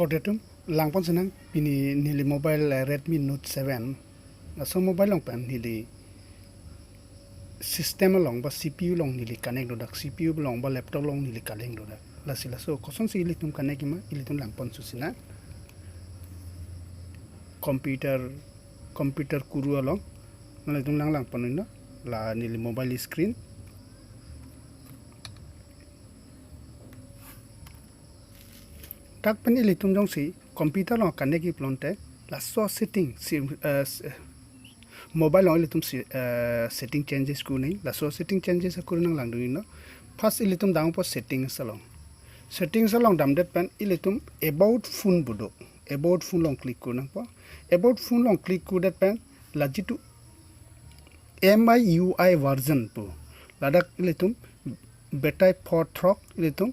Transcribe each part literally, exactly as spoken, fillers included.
Korte atum, langpon sinang, pini neli mobile, eh, Redmi Note seven. Laso mobile along pen neli system along ba C P U along neli connect dodak, C P U along ba laptop along neli connect dodak. Lasi laso kosonsi ilitum connect-ji ma, ilitum langpon susinang. Computer, computer kuru along. Nanglitum lang langpon non, la neli mobile screen. Dak pen ilitum jongsi computer along connect-ji pulote, laso setting, si, eh, s-, mobile along ilitum si, eh, setting changes kurni, laso setting changes kurna nanglang dun-iknon. First ilitum dampo settings along. Settings along damdet pen ilitum about phone pu do. About phone along click kurnangpo. About phone along click kurdet pen la jitu M I U I version pu, ladak ilitum betai pho throk ilitum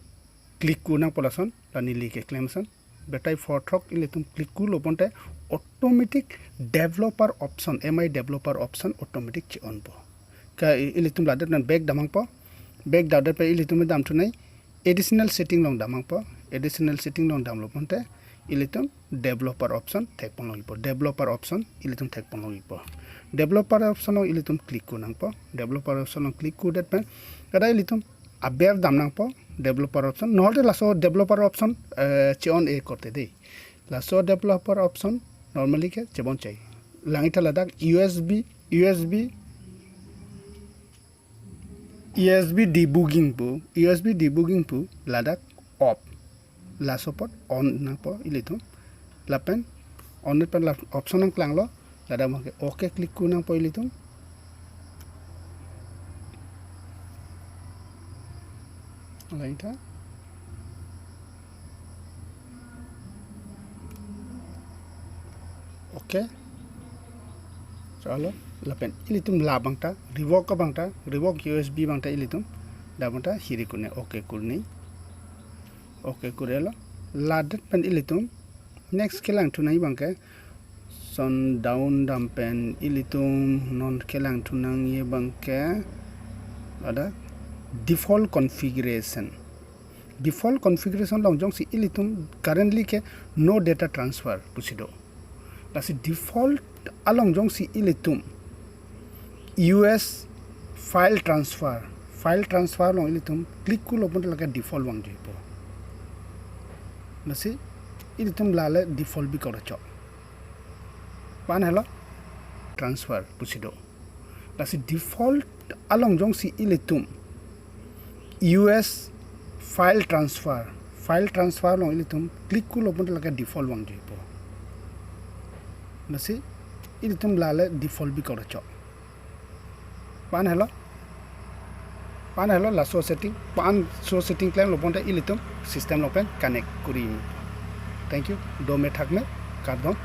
click kurnangpo lason, la neli keklem ason. Betai pho throk ilitum click kurlo pulote automatic developer option, M I developer option automatic che-onpo. Ka i-, ilitum ladak non back damnangpo. Back damdet pen ilitum damthunoi additional setting along damnangpo. Additional setting along damlo pulote ilitum developer option thekpon longpo. Developer option ilitum thekpon longpo. Developer option along ilitum click kurnangpo. Developer option along click kurdet pen kada ilitum aber damnangpo developer option. Nohole laso developer option, eh, che-on-e korte dei. Laso developer option normally ke chebonchai. Lang-iktha ladak U S B, U S B, U S B debugging pu, U S B debugging pu ladak off. Laso apot on nangpo ilitum. Lapen on pen la option nangklanglo. Ladak abangke okay click kurnangpo ilitum. Lang-iktha. Okay. Chalo, lapen ilitum la abangta, revoke abangta, revoke U S B abangta ilitum, dak abangta hiri kurni, okay kurni. Okay kurelo. Ladak pen ilitum next kelangthunang abangke, son down dam pen ilitum non kelangthunang abangke, ada default configuration. Default configuration along jongsi ilitum currently ke no data transfer pusi do. Lasi default along jongsi ilitum U S file transfer, file transfer along ilitum click kurlo pulote lake default vangjuipo. Lasi ilitum lale default bikok ra chok. Pan helo transfer pusi do. Lasi default along jongsi ilitum U S file transfer, file transfer along ilitum click kurlo pulote lake default vangjuipo. Lasi ilitum lale default bikok ra chok. Pan helo, pan helo laso setting, pan so setting klemlo pulote ilitum system along pen connect kuri. Thank you. Dome thakme, kardom.